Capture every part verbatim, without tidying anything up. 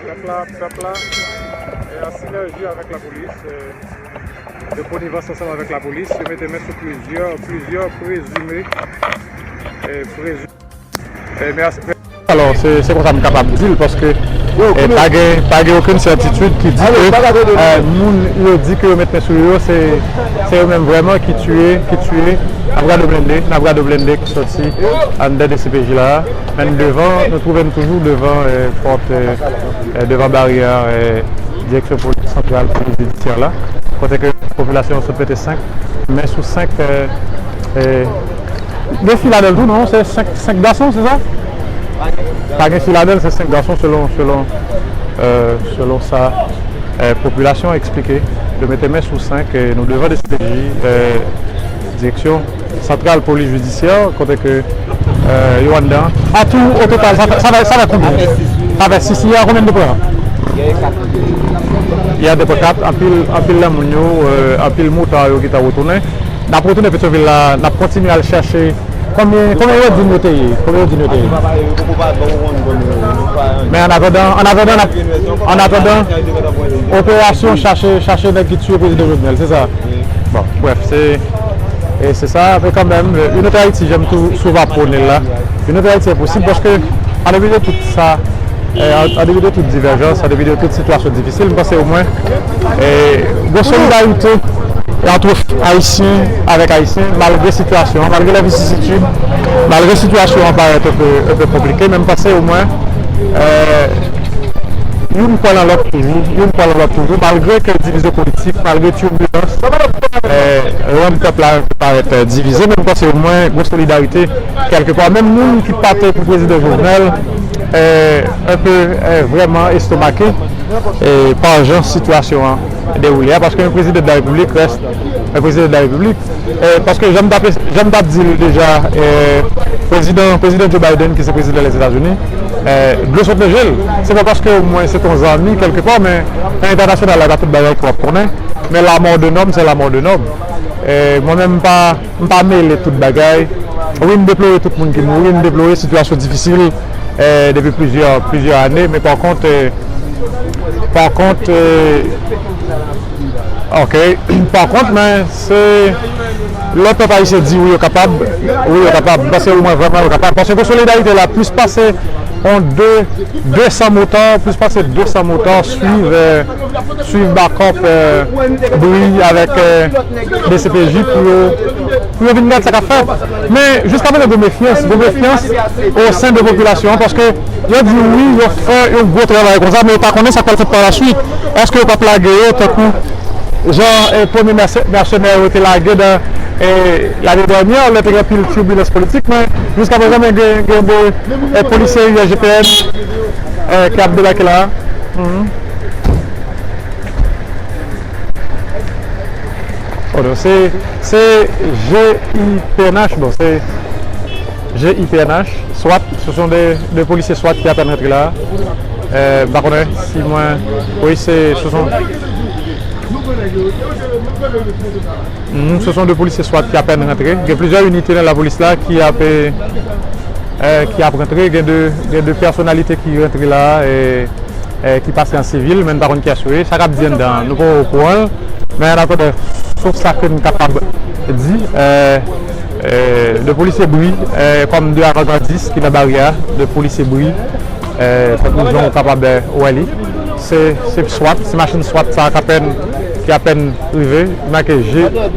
Pèp la, pèp la, e an sinèji avèk lapolis, e, de konivans ansanm avèk lapolis, yo mete men sou plizyè, plizyè prezime, e, prezime. E, mèsi. Alò, se, se konsa m kapab di l, paske, e, pa gen, pa gen okenn sètitid ki di ke, e, moun yo di ke yo met men sou yo, se, se yo menm vrèman ki tiye, ki tiye. N ap gade blende, n ap gade blende ki soti anndan D C P J la. Men devan, nou twouve n toujou devan, e, pòt, e, e, devan baryè, e, direksyon polis santral, polis jidisyè la, kote ke popilasyon an sot mete senk men sou senk, e, e, gen fi ladan l tou, non? Se senk, senk gason, se sa? Pa gen fi ladan l, se senk gason selon, selon, e, selon sa, e, popilasyon an eksplike. Yo mete men sou senk, e, nou devan D C P J, e, direksyon santral polis jidisyè, kote ke, e, yo anndan. An tou, o total, sa fè, sa fè, sa fè konbyen? Sa fè sis. Yè, konbyen de pran? Yè, te pran kat. Anpil, anpil nan moun yo, e, anpil motard yo ki ta retounen. N ap retounen Petyonvil la, n ap kontinye al chèche. Konbyen, konbyen yo di n yo te ye? Konbyen yo di n yo te ye? Men an atandan, an atandan, n ap, an atandan, operasyon chache, chache nèg ki tiye prezidan Jovenel, se sa? Bon, brèf, se, e se sa, men kanmenm, e, Une Autre Haïti, j'aime tou, souvent pwone l la. Une Autre Haïti est possible paske, an depi de tout sa, e, an, an depi de tout divèjans, an depi de tout sitiyasyon difisil, m panse omwen, e, gon solidarite ant Ayisyen avèk Ayisyen, malgre sitiyasyon an, malgre lè vicisitid, malgre sitiyasyon an parèt un peu, un peu konplike, men m panse omwen, e, youn kwè nan lòt toujou, youn kwè nan lòt toujou, malgre ke divizyon politik, malgre tibilans, e, rann pèp la parèt, e, divize, men m panse omwen gon solidarite kèlkepa. Menm moun ki pa te pou prezidan Jovenel, e, un peu, e, vrèman estomake, e, pa jan sitiyasyon an dewoule a, paske yon prezidan de la repiblik rès yon prezidan de la repiblik. E, paske jan m t ap, jan m t ap di l deja, e, prezidan, prezidan Joe Biden, ki se prezidan Lèzetazini, e, dlo sot nan je l. Se pa paske mwen se t on zanmi kèlkepa, men nan entènasyonal la, e pa tout bagay ke w ap konnen. Men la mort d'un homme, c'est la mort d'un homme. E, mwen menm, m pa, m pa mele tout bagay. Wi, m deplore tout moun ki mouri, m deplore sitiyasyon difisil, e, depi plizyè, plizyè ane, men pa kont, e, pa kont, e, ok. Pa kont, men se lè pèp ayisyen di wi, yo kapab, wi, yo kapab. M panse omwen vrèman yo kapab. Paske solidarite la plis pase yon de, de san motard, plis pase de san motard swiv, e, swiv bakòp, e, bri avèk, e, D C P J pou yo, pou yo vin gad sa k ap fèt. Men, jiska prezan, gen mefyans, gen mefyans o sen de popilasyon an, paske yo di wi, yo fè yon gwo travay konsa, men yo pa konnen sa k pral fèt pa la swit. Èske yo p ap lage yo tankou jan, e, premye mèse-, mèsenè yo te lage nan, e, lane dènyè, lè te gen anpil tibilans politik, men jiska prezan, men gen, gen de, e, polisye I G P N, e, ki ap debake la. Mhm. Oh, non, se, se G I P N H, bon, se G I P N H, swat, ce sont des, des policiers swat ki apèn rantre la. Euh, m pa konnen si mwen, wi, se, ce sont, mhm, ce sont des policiers swat ki apèn rantre. Gen plizyè inite nan lapolis la ki ap, euh, ki ap rantre. Gen de, gen de pèsonalite ki rantre la, e, e, ki pase an sivil, men n pa konn kiyès yo ye. Sa k ap di anndan an, nou pa okouran l. Men an atandan, sòf sa ke n kapab di, e, e, de polisye bri, e, kòm de avangardis ki nan baryè a, de polisye bri, e, tankou jan w kapab, e, wè li. Se, se swat, se machin swat sa k apèn, ki apèn rive, make G I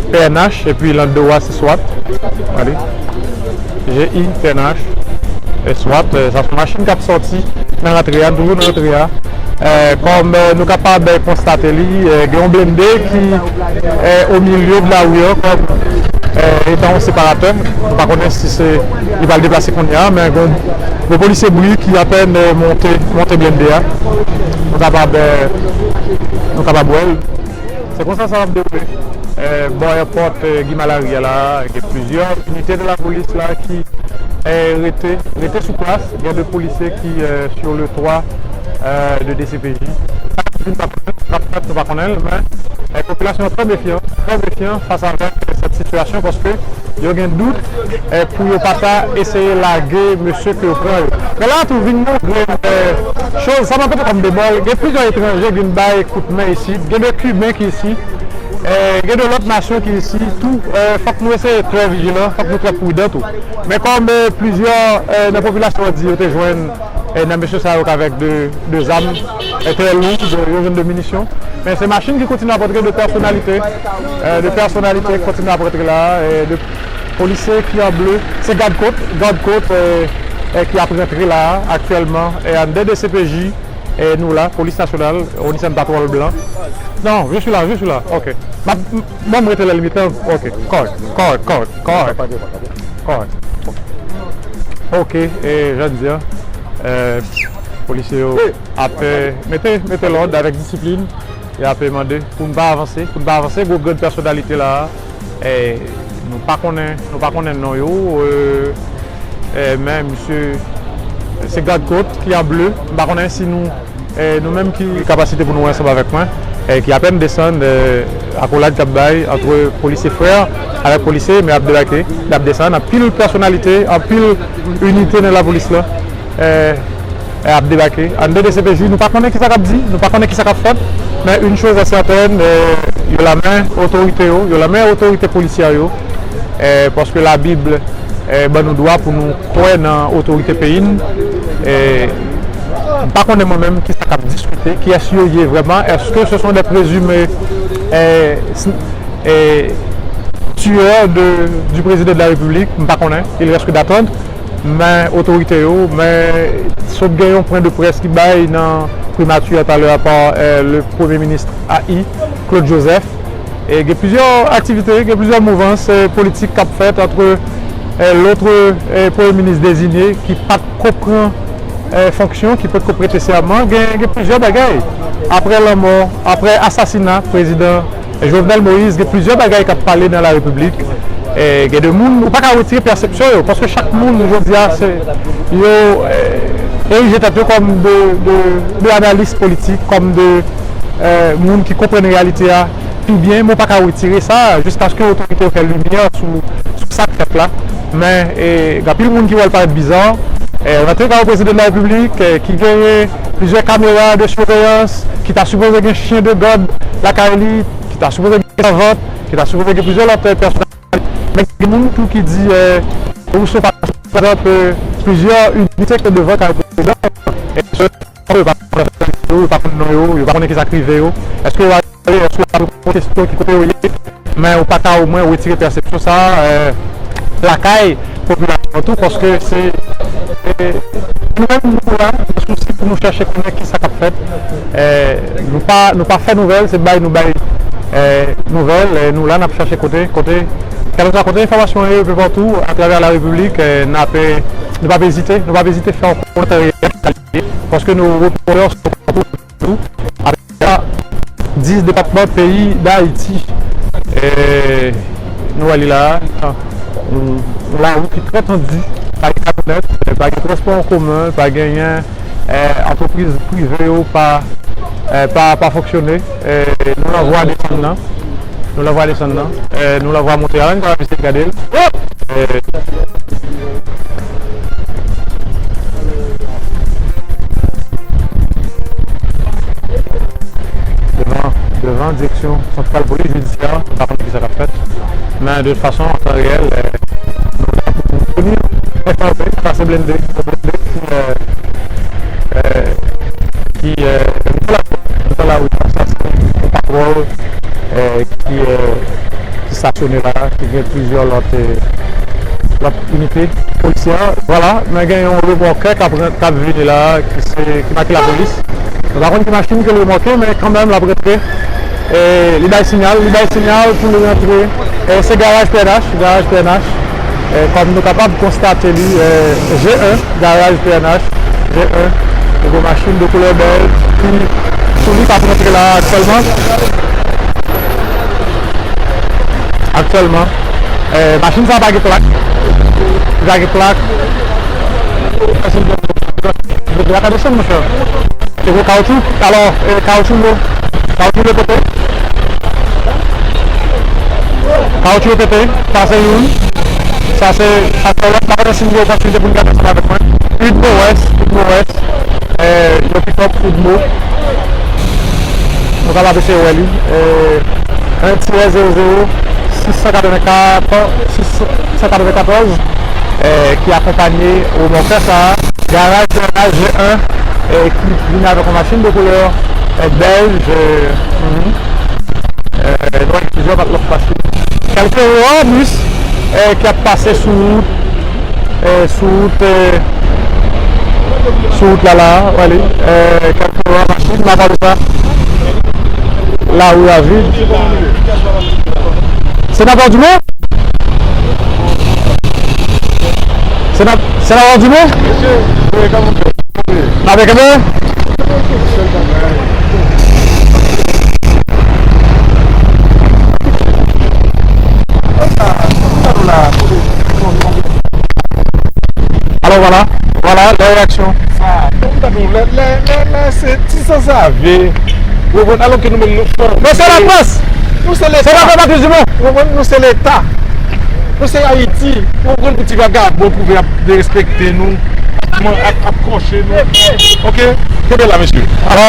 P N H, epi nan do a se swat. Gade. G I P N H, e, swat, e, sa se machin k ap sòti nan rantre a, nou toujou nan rantre a. E, kòm, e, nou kapab, e, konstate li, e, gen yon blende ki, e, o milye de lari a, kòm, e, etan yon separatè. Nou pa konnen si se, li pral deplase kounye a, men gen yon, yon polisye bri ki apèn, e, monte, monte blende a. Nou kapab, e, nou kapab wè l. Se konsa sa ap dewoule. E, bò èpòt, e, Guy Malary a la, gen plizyè inite de lapolis la ki, e, rete, rete sou plas. Gen de polisye ki, e, sur le toit, e, de D C P J. Sa k ap fèt, nou pa konnen l, men, e, popilasyon an trè mefyan, trè mefyan fas avèk, e, sèt sitiyasyon, paske yo gen dout, eh, pou yo pa ta eseye lage mesye ke yo pran yo. Men la tou vin yon grenn, eh, choz, sa mwen pote kòm bemòl, gen plizyè etranje ki vin bay kout men isit, gen de Kiben ki isit, eh, gen de lòt nasyon ki isit tou, eh, fòk nou eseye trè vijilan, fòk nou trè pridan tou. Men kòm, eh, plizyè, eh, nan popilasyon an di yo te jwenn, eh, nan mesye sa yo k avèk de, de zam, eh, trè lou, de, yo jwenn de minisyon. Men se machin ki kontinye ap rantre, de pèsonalite, eh, de pèsonalite kontinye ap rantre la, eh, de polisye ki an ble, se gad kot, gad kot, eh, eh, ki ap rantre la aktyèlman, eh, anndan D C P J, eh, nou la, Polis Nasyonal, Onisèn Patwòl Blan. Non, je suis là, je suis là, ok. M ap, m, bon, m rete la limit, ok, kòrèk, kòrèk, kòrèk, kòrèk, kòrèk. Ok, e, jan di an, eh, polisye yo ap, eh, mete, mete lòd avèk disiplin, y ap mande pou n pa avanse, pou n pa avanse, gwo grenn pèsonalite la, eh, nou pa konnen, nou pa konnen non yo, eh, eh, men misye, se gad kot ki an ble, m pa konnen si nou, eh, nou menm ki kapasite pou nou wè ansanm avèk mwen, eh, ki apèn desann, eh, akolad k ap bay ant polisye frè avèk polisye, men ap debake, ap desann, anpil pèsonalite, anpil inite nan lapolis la, eh, eh, ap debake. Anndan D C P J, nou pa konnen kisa k ap di, nou pa konnen kisa k ap fèt, men une chose est certaine, eh, yo lanmen otorite yo, yo lanmen otorite polisyè yo, eh, paske Labib, eh, ban nou dwa pou nou kwè nan otorite peyi n. Eh, m pa konnen mwen menm kisa k ap diskite, kiyès yo ye vrèman, est-ce que ce sont des présumés, eh, s-, eh, tueurs de, du président de la République, m pa konnen, il reste d'attendre. Men otorite yo, men sot gen yon pwen de près ki bay nan primati a talè a pa, eh, le premye minis A I, Claude Joseph. E gen plizyè aktivite, gen plizyè mouvans, eh, politik k ap fèt ant, eh, lòt, eh, premye minis dezinye ki pa t ko pran, eh, fonksyon, ki pa t ko prete sèman. Gen, gen plizyè bagay. Apre lanmò, apre asasina prezidan Jovenel Moïse, gen plizyè bagay k ap pale nan larepiblik. Eh, gen de moun, ou pa ka retire pèsepsyon yo, paske chak moun, jodi a, se, yo, eh, erije tèt yo kòm de, de, de analis politik, kòm de, eh, moun ki konprann reyalite a pi byen, men w pa ka retire sa, jiskaske otorite yo fè limyè sou, sou sa k fèt la. Men, eh, gen anpil moun ki wè l parèt biza. Eh, w antre kay yon prezidan de larepiblik, eh, ki genyen plizyè kamera de siveyans, ki ta sipoze gen chyen de gad lakay li, ki ta sipoze gen sèvant, ki ta sipoze gen plizyè lòt, eh, pèsonaj. Men gen moun tou ki di, eh, ou se pa, pa egzanp, eh, plizyè inite ki te devan kay prezidan an. E se yo pa konn yo, yo pa konn non yo, yo pa konnen kisa k rive yo. Èske yo ale, èske yo pa reponn kesyon ki kote yo ye? Men ou pa ka omwen retire pèsepsyon sa, eh, lakay popilasyon an tou, paske se, eh, nou menm nou la, nan sousi pou nou chèche konnen kisa k ap fèt. Eh, nou pa, nou pa fè nouvèl, se bay nou bay, eh, nouvèl, eh, nou la n ap chèche kote, kote, kèlkeswa kote enfòmasyon yo, enpe patou, atravè larepiblik, eh, n ap, eh, nou p ap ezite, nou p ap ezite fè yon kòmantè reyèl, paske nou repòtè sou tou, avèk dis depatman peyi Dayiti. E nou wè li la a, yon, yon lari ki trè tandi, pa gen kamyonèt, pa gen transpò an komen, pa genyen, eh, antrepriz prive yo pa, eh, pa, pa fonksyone. Eh, nou nan vwa desann nan. Nou nan vwa desann nan. Eh, nou nan vwa monte a la, nou ka eseye gade l. Eh, devan, devan direksyon santral polis jidisyè, nou pa konnen kisa k ap fèt. Men de tout fason, an tan reyèl, eh, nou la pou nou teni enfòme, sa se blende, se blende ki, eh, eh, ki, eh, nan mitan lari, nan mitan lari, sa se yon patwòl, eh, ki, eh, ki stasyone la, ki gen plizyè lòt, eh, lòt inite polisyè. Vwala, men gen yon remòkè k ap, k ap vini la, ki se, ki make lapolis. Nou pa konn ki machin ke l remòke, men kanmenm l ap rantre. E li bay siyal, li bay siyal pou l rantre. E se garaj P N H, garaj P N H. E kòm nou kapab konstate li, e, G un, garaj P N H, G un. Yon gwo machin de koulè bèj ki sou li k ap rantre la aktyèlman. Aktyèlman, eh, machin sa pa gen plak. Li pa gen plak. Li pa ka desann, monchè. Se gwo kawoutchou. Alò, eh, kawoutchou yo, kawoutchou yo pete. Kawoutchou yo pete. Sa se youn. Sa se, sa se lòt, m pa konnen si n gen opòtinite pou n gade ansanm avèk mwen. Udmo West, Udmo West, eh, yon pikòp Udmo. Nou kapab eseye wè li. Eh, en tirè zewo zewo, sis san katrevenkat, sis san katrevenkatòz, eh, ki akonpanye remòkè sa a. Garaj, garaj G un, eh, ki vini avèk yon machin de koulè, eh, bèj, eh, mhm. Eh, nou wè plizyè pat lòt machin. Kèlke ra bis, eh, k ap pase sou wout, eh, sou wout, eh, sou wout la, la, wè li. Eh, kèlke ra machin, men apa de sa, lari a vid. Senatè Dumont? Sena-, Senatè Dumont? N ap kenbe? Alò, vwala, vwala, lè reyaksyon. Sa, pou m ta di w, lè, lè, lè, lè, se ti sansave. Ou konprann? Alò ke nou menm nou fò. Men se laprès! Nou se Leta. Se pa fè pati di mwen. Ou konprann? Nou se Leta. Nou se Ayiti. Ou konprann pou ti vagabon twouve ap derespekte nou, ap, ap, ap kòche nou. Ok? Kenbe la, mesye. Alò,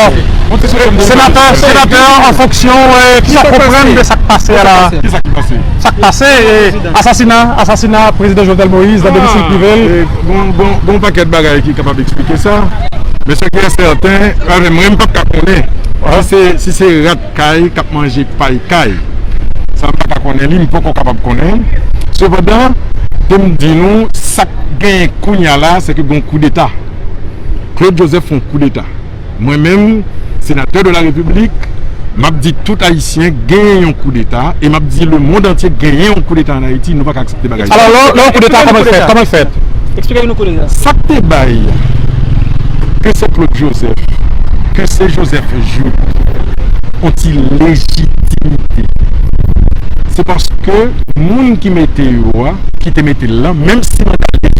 yon ti soufle m pou senatè, senatè an fonksyon, eh, kisa w konprann de sa k pase a la? Kisa ki pase? Sa k pase, eh, asasina, asasina prezidan Jovenel Moïse nan domisil prive l. Ah, eh, gon, gon, gon pakèt bagay ki kapab eksplike sa. Men sa ki sèten, mwen menm, m p ap ka konnen. Si se, si se rat kay k ap manje pay kay. Sa m pa ka konnen li, m poko kapab konnen. Sepandan, pou m di nou, sa k genyen kounye a la, se ke gon koudeta. Claude Joseph fè yon koudeta. Mwen menm, senatè de la Repiblik, m ap di tout Ayisyen genyen yon koudeta, e m ap di lemonn antye genyen yon koudeta ann Ayiti, nou pa ka aksepte bagay sa. Alò, lè, lè yon koudeta, kòman l fèt? Kòman l fèt? Eksplike nou koudeta. Sa k te bay, ke se Claude Joseph, ke se Joseph Jouthe, yon ti lejitimite. Se paske moun ki mete yo a, ki te mete l lan, menm si mandat li,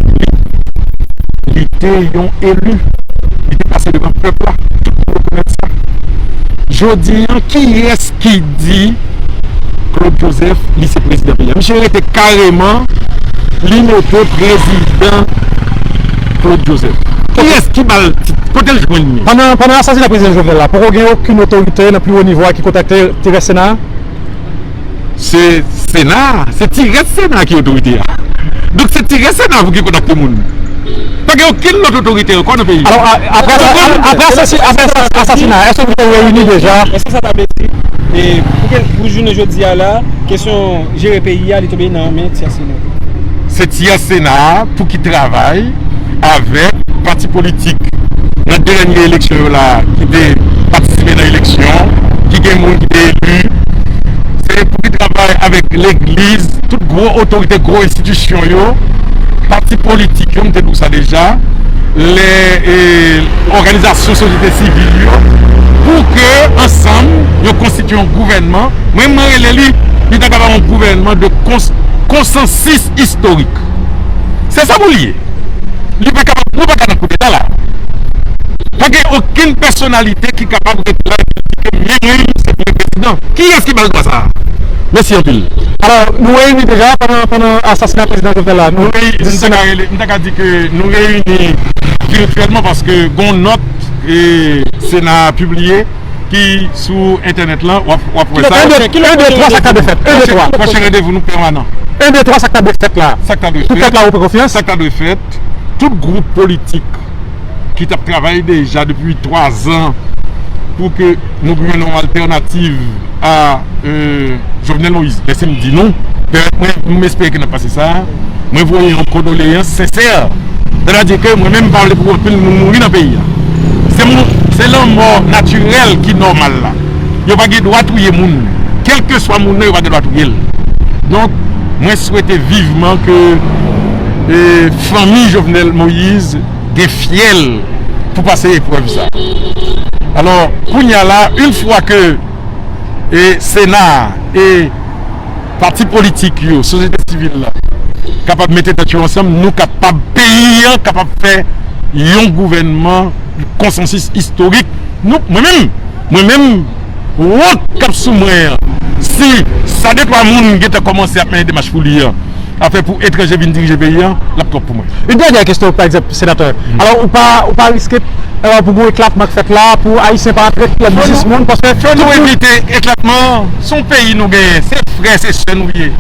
li te yon eli, li te pase devan pèp la, tout moun rekonèt sa. Jodi a, kiyès ki di Claude Joseph, li se prezidan peyi a? Misye rete kareman, li mete prezidan Claude Joseph. Kiyès ki ba l tit? Kote l jwenn li? Pandan, pandan asasina prezidan Jovenel la, poko gen okenn otorite nan pi wo nivo a ki kontakte ti rès Sena a? Se Sena a, se ti rès Sena a ki otorite a. Donk se ti rès Sena a pou ki kontakte moun. Pa gen okenn lòt otorite ankò nan peyi a. Alò, a-, apre sa, apre sa, apre sa, apre sa, asasina, èske nou te reyini deja? Èske sa ta vle di, e, pou ke, pou jounen jodi a la, kesyon jere peyi a, li tonbe nan men ti rès Sena a? Se ti rès Sena a pou ki travay avèk pati politik nan dènye eleksyon yo la, ki te patisipe nan eleksyon, ki gen moun ki te eli. Se pou ki travay avèk legliz, tout gwo otorite, gwo enstitisyon yo, pati politik yo, m te di w sa deja, lè, e, òganizasyon sosyete sivil yo, pou ke ansanm yo konstitye yon gouvènman. Mwen, mwen rele li, li ta kapab yon gouvènman de kons-, konsansis istorik. Se sa pou li ye. Li pa kapab, nou pa ka nan koudeta la. Pa gen okenn pèsonalite ki kapab rete la epi di ke mwen menm se premye prezidan. Kiyès ki ba l dwa sa a? Mèsi anpil. Alò, nou reyini deja pandan, pandan asasina prezidan Jovenel la. Nou, wi, m ta ka rele, m ta ka di ke nou reyini virityèlman paske gon nòt, e, Sena a pibliye ki sou entènèt lan, w ap, w ap wè sa. En, de, en, de, twa, sa k ta dwe fèt. En, de, twa. Pwochen randevou nou pèmanan. En, de, twa, sa k ta dwe fèt la. Sa k ta dwe fèt. Tout pèp la ou fè konfyans. Sa k ta dwe fèt. Tout gwoup politik ki t ap travay deja depi twa zan pou ke nou jwenn yon altènativ a, e, Jovenel Moïse. Lèse m di nou, pèmèt mwen, m espere ke n ap pase sa. Mwen voye yon kondoleyans sensè. Sètadi ke mwen menm, m pa vle pou anpil moun mouri nan peyi a. Se moun, se lanmò natirèl ki nòmal la. Yo pa gen dwa touye moun. Kèlkeswa moun nan, yo pa gen dwa touye l. Donk, mwen swete vivman ke, e, fanmi Jovenel Moïse gen fyèl pou pase eprèv sa. Alò, kounye a la, yon fwa ke, e, Sena a, e, pati politik yo, sosyete sivil la, kapab mete tèt yo ansanm, nou kapab, peyi an kapab fè yon gouvènman konsansis istorik. Nou, mwen menm, mwen menm, wont k ap sou mwen an, si sa de twa moun gentan kòmanse ap mennen demach pou li an, afè pou etranje vin dirije peyi a, l ap twòp pou mwen. Yon dènyè kesyon, pa egzanp, senatè. Alò, ou pa, ou pa riske, euh, pou gon eklatman k fèt la, pou Ayisyen pa antre, lòt biznismenn, paske fò nou evite eklatman an. Se yon peyi nou genyen, se frè, se sè nou ye.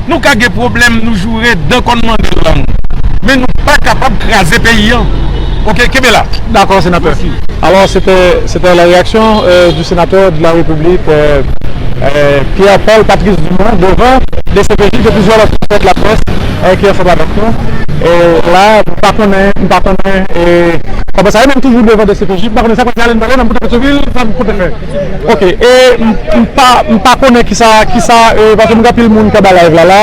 Nou ka gen pwoblèm, nou joure dan kòn mande lang. Men nou pa kapab kraze peyi an. Oke, kenbe la. D'accord, sénateur. Alors, c'était, c'était la réaction, euh, du sénateur de la République, euh, euh, Pierre-Paul Patrice Dumont, devant D C P J, de plusieurs représentants de la presse, euh, qui sont avec nous. Et là, m pa konnen, m pa konnen, e, kòman sa ye, men m toujou devan D C P J, m pa konnen sa k pral ale nan pale nan Boutè Petyonvil, sa m konte fè. Ok, e m, m pa, m pa konnen kisa, kisa, e, paske m gen anpil moun k ap bay live la, la,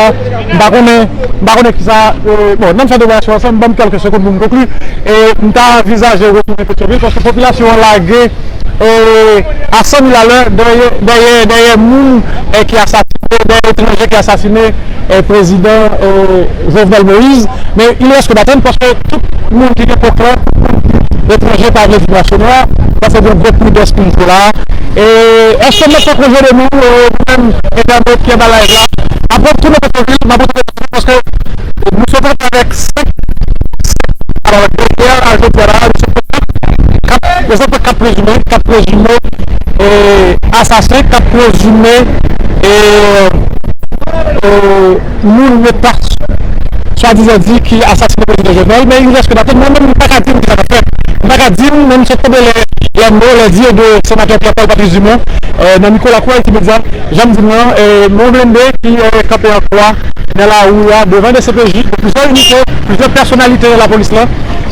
m pa konnen, m pa konnen kisa, e, bon, n ap fè debat sou sa, m ban m kèlke segonn pou m konkli, e m ta anvizaje retounen Petyonvil, paske popilasyon an lage, e, a san mil alè dèyè, dèyè, dèyè moun, e, ki asasine, dèyè etranje ki asasine, e, prezidan, e, Jovenel Moïse. Men il reste d'attendre, paske tout moun ki gen pwoklè, etranje pa vle di nasyon nwa, sa se yon gwo pridans ki jwe la. E èske m mèt fè konje de nou, e, nou menm entènot ki anba live la? Apre m tounen Petyonvil, m ap retounen Petyonvil paske nou sot antre avèk senk, alò, dèyè a jodi a la, nou sot kat, kat, nou sot kat prezime, kat prezime, e, asasen, kat prezime, e, e, moun yo ta swadizan di ki asasine prezidan Jovenel, men il reste d'attendre. Mwen menm, m pa ka di m kisa k ap fèt. M pa ka di m, men m sot tande lè, lè mo, lè dire de senatè Pierre-Paul Patrice Dumont, e, nan mikwo Lakou Ayiti Medya, jan m di m nan, e, men yon blende ki, e, kanpe an kwa nan lari a, devan D C P J, plizyè inite, plizyè pèsonalite nan lapolis la.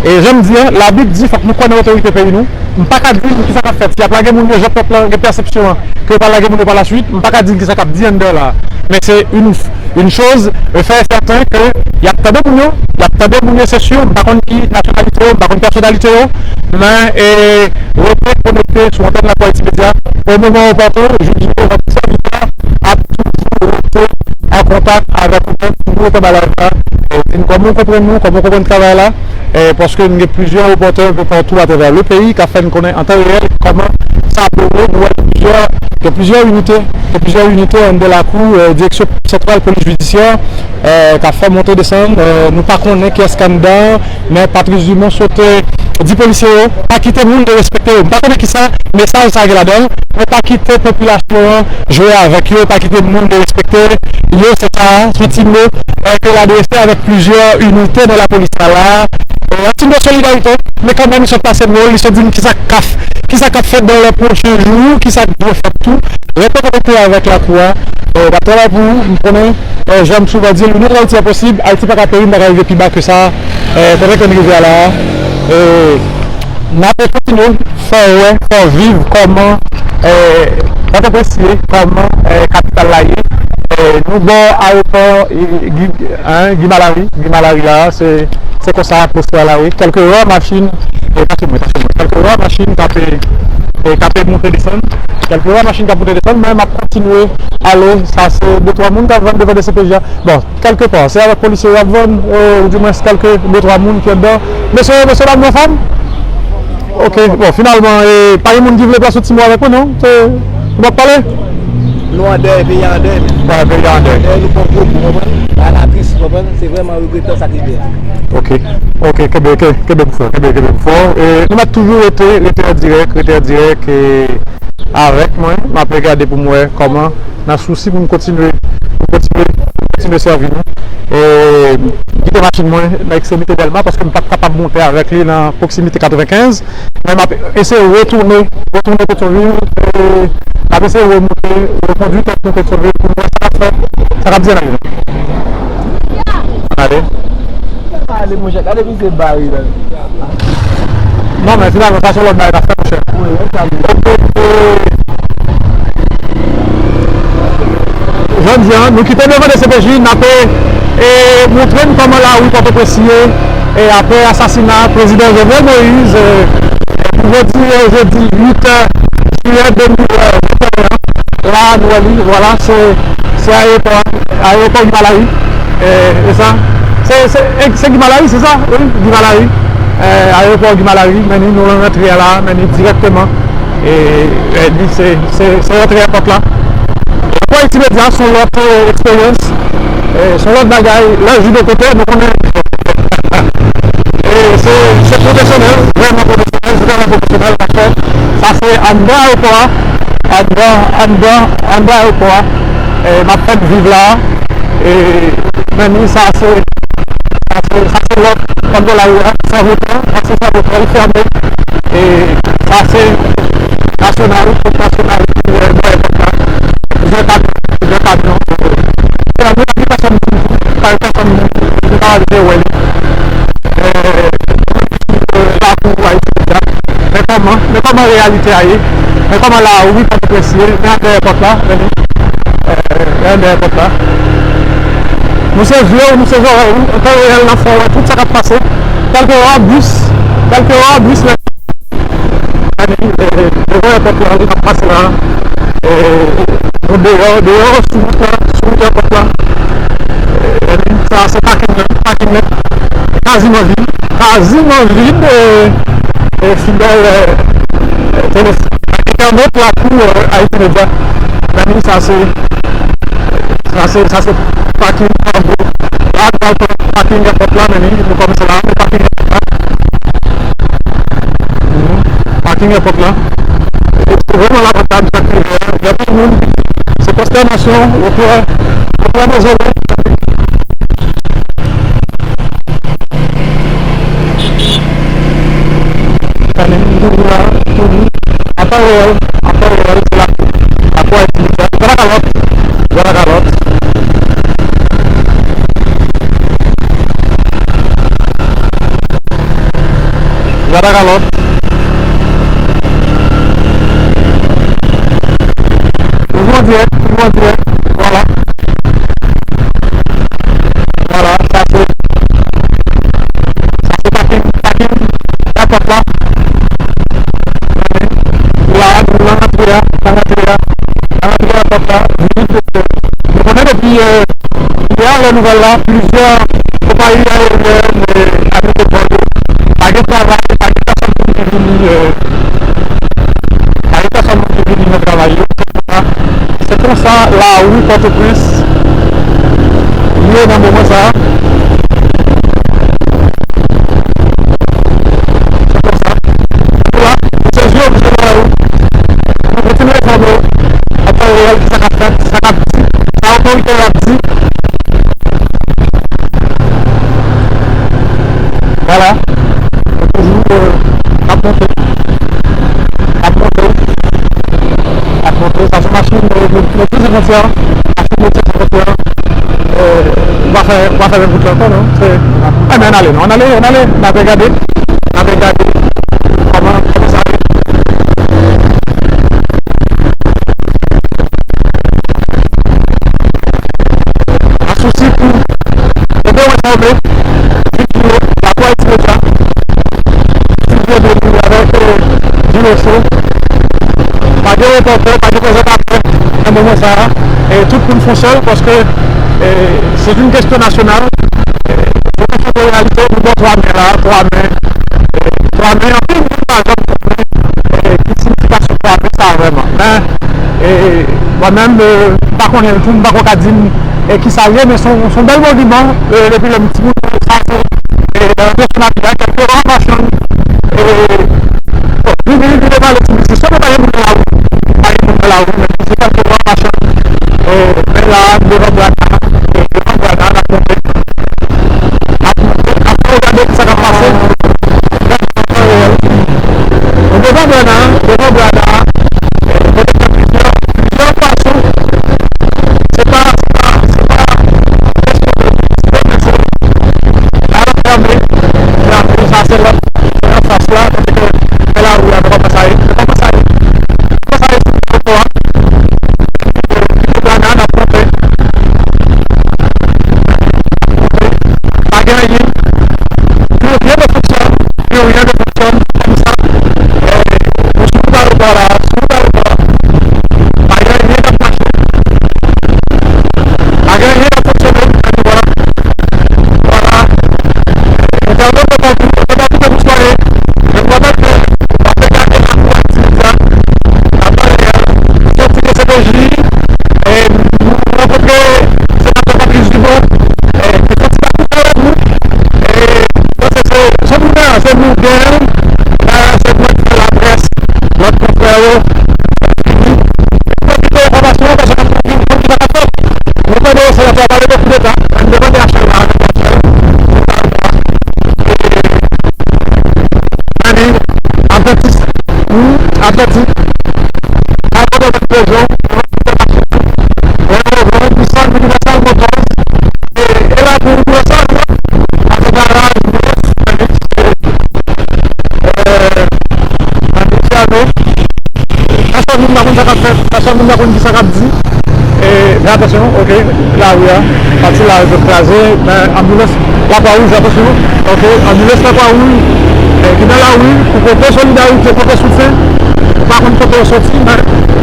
E jan m di an, Labib di fòk nou kwè nan otorite peyi nou. M pa ka di n kisa k ap fèt. Si y ap lage moun yo, jan pèp la gen pèsepsyon an, ke yo pral lage moun yo pa laswit, m pa ka di n kisa k ap di anndan la. Men se yon, yon choz, e, fè sèten ke y ap tande moun yo, y ap tande moun yo, se si. M pa konn ki nasyonalite yo, m pa konn pèsonalite yo, men, e, rete konekte sou antèn Lakou Ayiti Medya. O moman opòten, Judy Evans, sèvitè, ap toujou rete an kontak avèk ou menm, pou nou rete anba live la, e, di n kòman w konprann nou, kòman w konprann travay la, e, paske n gen plizyè repòtè enpe patou atravè le peyi k ap fè n konnen an tan reyèl kòman sa ap dewoule. Nou wè plizyè, gen plizyè inite, gen plizyè inite anndan lakou, e, direksyon santral polis jidisyè, e, k ap fè monte desann, e, nou pa konnen kiyès k anndan, men Patrice Dumont sot di polisye yo pa kite moun derespekte yo. M pa konnen kisa mesaj sa gen ladan l, men pa kite popilasyon an jwe avèk yo, pa kite moun derespekte yo. Se sa, se yon ti mo, e, ke l adrese avèk plizyè inite nan lapolis la, la. E, yon ti mo solidarite, men kanmenm, li sot pase mo, li sot di n kisa k ap, kisa k ap fèt dans les prochains jours, kisa k dwe fèt tou. Rete konekte avèk lakou a. E, n ap travay pou ou, m konnen, e, jan m souvan di l, Inyon Ayiti an posib, Ayiti pa ka peri, n pa ka rive pi ba ke sa, e, kote ke n rive a la a. E, n ap kontinye fè w wè, fè w viv kòman, e, Pòtoprens ye, kòman, e, kapital la ye. E, nou bò ayewopò, e, Guy, en, Guy Malary, Guy Malary la, se, se konsa atmosfè la ye. Kèlke ra machin, e, tache mwen, tache mwen. Kèlke ra machin k ap, e, k ap monte desann. Kèlke ra machin k ap monte desann, men m ap kontinye ale. Sa se de twa moun k ap vann devan D C P J a. Bon, kèlke pa, se avèk polisye yo y ap vann, e, ou di mwens kèlke de twa moun ki anndan. Mesye, mesye dam, nou anfòm? Ok, bon, finalman, e, pa gen moun ki vle pran sou ti mo avèk mwen, non? Se, nou p ap pale? Nou an dèy, peyi a an dèy, men. Ba, peyi a an dèy. Dèy nou pran gwo kou, konprann? Bagay la tris, konprann? Se vrèman regretan sa k rive a. Ok, ok, kenbe, ke-, kenbe pou fò, kenbe, kenbe pou fò. E, nou mèt toujou rete, rete an dirèk, rete an dirèk, e, avèk mwen, m ap regade pou m wè kòman, nan sousi pou m kontinye, pou m kontinye, pou m kontinye sèvi nou. E, m kite machin mwen nan ekstremite Dèlma paske m pa t kapab monte avèk li nan pwoksimite katrevenkenz. Men m ap eseye retounen, retounen Petyonvil, e m ap eseye remonte, rekondui tèt mwen Petyonvil pou m wè sa k ap fèt, sa k ap di ann ale. Ann ale. Ale, monchè, gade misye bare la. Non, men finalman, sa se yon lòt bagay n ap fè, monchè. Wi, wi, sa vle. Jodi a, nou kite devan D C P J, n ap, e, montre n kòman lari Pòtoprens ye, e, apre asasina prezidan Jovenel Moïse, e, pou jodi, e, jedi uit jiyè de mil venteyen an, la, nou wè li, vwala, se, se ayewopò, ayewopò Guy Malary, e, e sa, se, se, e, se Guy Malary, se sa? Wi, Guy Malary. E, ayewopò Guy Malary, men ni nou rantre a la, men ni dirèkteman. E, e, li se, se, se rantre èpòt la. Pou Ayiti Medya, se yon lòt, e, eksperyans. E, se yon lòt bagay, lè w jwe de kote, nou konnen. E, se, se pwofesyonèl, vrèman pwofesyonèl, vrèman pwofesyonèl, paske sa se anndan ayewopò a, anndan, anndan, anndan ayewopò a, e, m ap fè n viv la, e, men ni sa se, sa se, sa se lòt kòd vòlay la, Senvotè, sa se Senvotè, li fèmen, e, sa se nasyonal, tout nasyonal, e, bò èpòt la, ven kat, ven kat non. Se la menm ki pèsonn, pa pèsonn, ki pa rive wè li. E, e, lakou Ayiti deja. Men kòman, men kòman reyalite a ye, men kòman lari Pòtoprens ye, men an dèyè pòt la, men li, e, men an dèyè pòt la. Nou se zye w, nou se zòrèy ou, an tan reyèl nan fè w wè tout sa k ap pase. Kèlkeswa bis, kèlkeswa bis, men, e, e, devan èpòt la, li ap pase la, e, nou deyò, deyò, sou wout la, sou wout èpòt la. E, sa, se pakin nan, pakin nan kaziman vid, kaziman vid, e, e, fidèl, e, e, telefòn. Entènot lakou, e, Ayiti Medya. Men ni sa se, sa se, sa se pakin Tango. La, nou pral pran pakin èpòt la, men ni, nou kòmanse la, nou pakin èpòt la. Mhm. Pakin èpòt la. E, se vrèman lapantan, sa ki rive a. Gen anpil moun, se konstènasyon, yo trè, yo trè dezole. Tande, nou la, nou, apa reyèl, apa reyèl, se la, apa reyèl, se la, Gwa Lakalòt, Gwa Lakalòt. Gwa Lakalòt. Toujou an dirèk, toujou an dirèk. Vwala. Vwala, sa se, sa se pakin, pakin èpòt la. La, nou nan rantre a, nan rantre a, nan rantre èpòt la. Nou konnen depi, e, yè, lè nouvèl la, plizyè konpayi ayeryèn, e, avyonkò yo pa gen travay, pa gen pèsonn moun ki vini, e, pa gen pèsonn moun ki vini nan travay yo. Se konsa lari Pòtoprens ye nan moman sa a. Se konsa. Pou la, se zye w, se zòrèy ou. Nou kontinye enfòme w an tan reyèl de sa k ap fèt, sa k ap di, sa otorite yo ap di. Vwala. Nou toujou, e, ap monte. Ap monte. Ap monte. Sa se machin, e, nou, nou plis konfyan. Machin nou plis konfyan. E, ou pa fè, ou pa fè menm wout la ankò, non? Se, e, men ann ale, non? Ann ale, ann ale. N ap gade. N ap gade kòman, kòman sa ye. Asousi pou ede w enfòme, vin pou yo, lakou Ayiti Medya, Sylvie Denis avèk, e, Dino Show. Pa gen repòtè, pa gen prezantatè nan moman sa a. E tout moun fè yon sèl paske, e, se yon kesyon nasyonal. E, nou konfwonte reyalite, nou gen twa men la, twa men. E, twa men, anpil moun pa janm konprann, e, ki siyifikasyon twa men sa a vrèman. Men, e, mwen menm, e, m pa konnen l tou, m pako ka di m, e, ki sa l ye, men se yon, se yon bèl monuman, e, depi lè m timoun, sa se, e, nan jesyon lavi a, kèlkeswa machann, e, bon, vini, vini pale ti mizik, sèlman pa gen moun nan lari, pa gen moun nan lari, men se kèlkeswa machann, e, men la, devan Brada, e, devan Brada, n ap monte. Ap, ap gade sa k ap pase. Gade sa k ap pase. Devan Brada, devan Brada, kote gen plizyè, plizyè fason. Se pa, se pa, se pa kesyon de, se pa kesyon de, la, la, sa se lòt, se anfas la, kote ke, men lari a, men kòman sa ye, men kòman sa ye, men kòman sa ye, sou kote a. Banana, n ap monte. Monte. Pa gen anyen. Pli rien ne fonctionne. Pli rien ne fonctionne. Kòmsa. Eh, nou sou wout ayewopò la. Sou wout ayewopò. Pa gen anyen k ap mache. Pa gen anyen k ap fonksyone. Vwala. Vwala. Entènot, kontan pou, kontan pou nou sware. Mwen kontan ke w ap gade lakou Ayiti Medya. N ap pale, se yon ti D C P J. E nou rankontre senatè Patrice Dumont, Pwofite enfòmasyon an, paske n ap konn ki sa k ap fèt. Nou tande senatè a pale bokou de tan, n demande a Chèlma, Annie, Atlantis, Atlantis, Atlantis, Universal Motors, e, e la pou Universal, avèk garaj, Nan Luciano, pèsòn moun pa konn sa k ap fèt, pèsòn moun pa konn ki sa k ap di. E, fè atansyon, oke, lari a, pati la, yo kraze, men anbilans, Lakwa Wouj, atansyon, oke, anbilans Lakwa Wouj, e, ki nan lari, pou pote solidarite, pote soutyen, ou pa konn kote yo soti, men,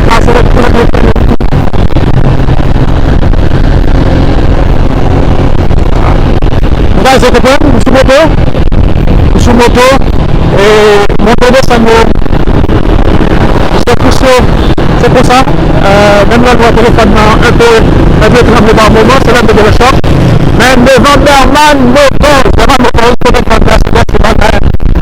pase lòt kote. Ou ka eseye konprann, ou sou moto, ou sou moto, e, monte desann yo. Se pou se, se pou sa, e, menm lè nou wè telefòn nan enpe, enpe tranble pa moman, se lè nou te gen chòk. Men devan Berman Motors, Berman Motors, kote fòt Mercedes, se pa,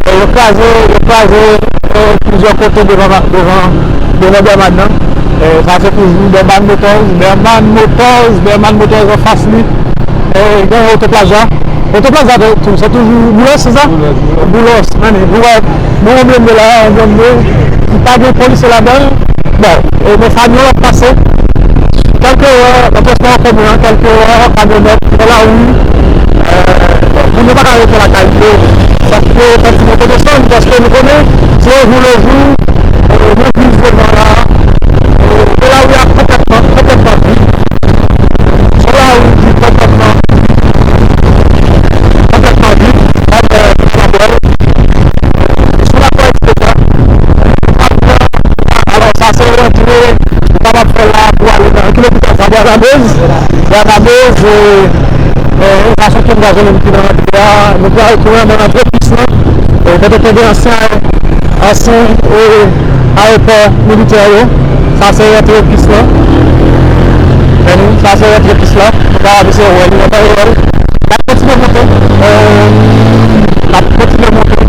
e, yo kraze, yo kraze, e, plizyè kote devan, devan, devan Berman nan. E, sa se toujou Berman Motors, Berman Motors, Berman Motors anfas li. E, gen Oto Plaza. Oto Plaza tou, se toujou Boulos, se sa? Boulos, Boulos. Boulos, men, nou wè, nou yon blende la, yon blende, ki pa gen polisye ladan l. Bon, e, men kamyon ap pase. Kèlke wè, nan transpò an komen an, kèlke wè, kamyonèt, nan lari, e, moun yo pa ka rete lakay yo. Paske, fòk yo monte desann, paske nou konnen, se ojou lejou, e, nou viv devan la, e, e lari a konplètman, konplètman vid. Se lari ki konplètman, konplètman vid, e, sou Lakwa Eksprès la. Alò, sa se rantre, ou kapab fè la pou ale nan ki lopital sa, Bwa Kaboz. Bwa Kaboz, e, e, yon gason ki m ka jwenn ki nan rantre a, nou pral tounen nan rantre pis lan. E, kote te gen ansyen, ansyen, e, ayewopò militè yo. Sa se rantre pis lan. Men sa se rantre pis lan. Nou kapab eseye wè li, nou pa wè l. N ap kontinye monte. E, n ap kontinye monte.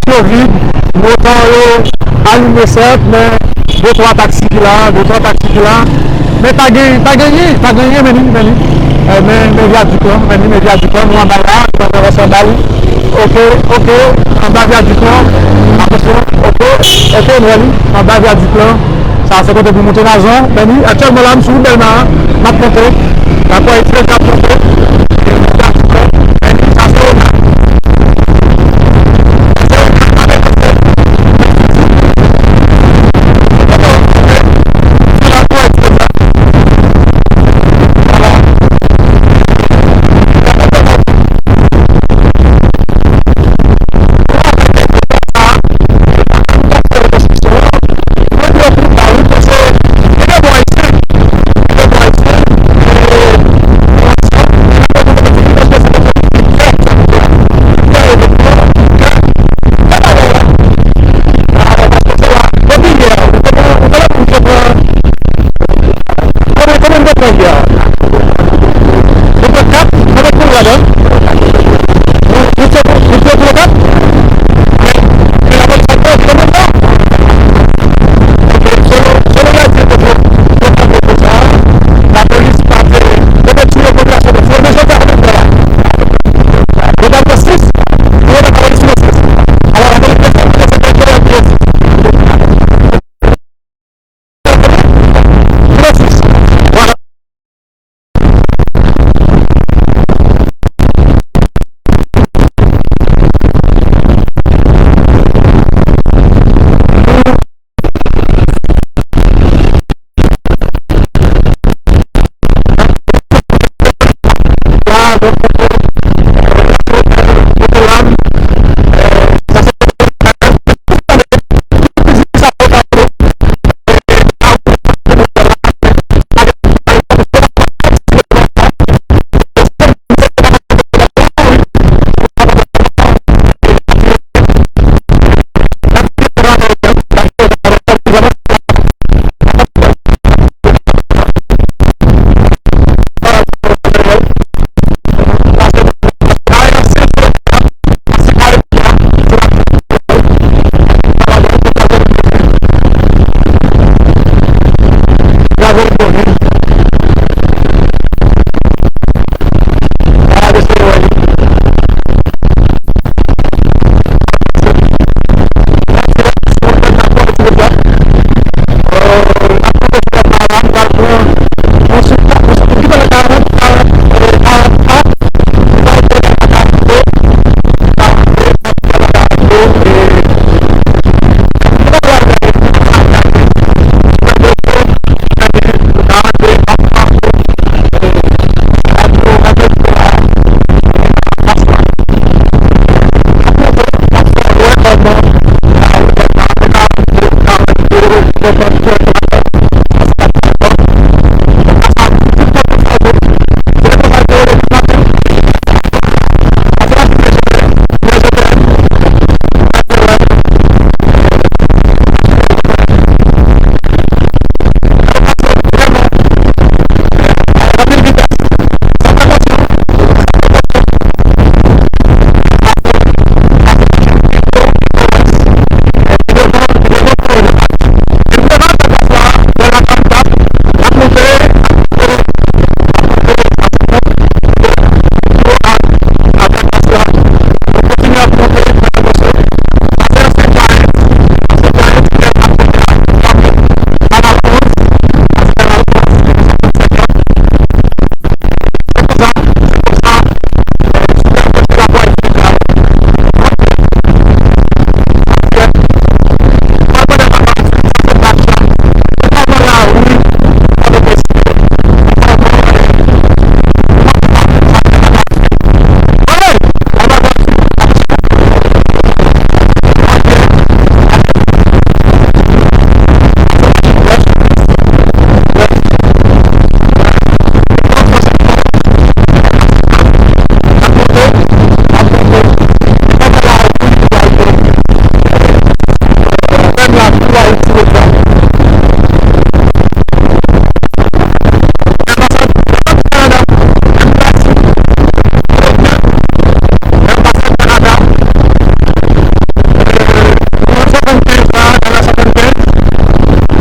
Yo vid, moto yo alime sèt, men de twa taksi ki la, de twa taksi ki la. Men pa gen, pa gen anyen, pa gen anyen, men li, men li. E, men, men vyadik lan, men li, men vyadik lan, nou anba la, nou anba la, anba li. Oke, oke, anba vyadik lan. Atansyon, oke, oke, nou wè li, anba vyadik lan. Sa se kote pou monte Nazon. Men li, aktyèlman la, m sou wout Dèlma a, m ap monte. Dakò, e frè k ap monte. Men li, sa se Ona. Konbyen, konbyen nou te pran yè a? Nou pran kat, konbyen kouri ladan l? Nou, nou fè, nou fè tou le kat? Men, men lapolis pa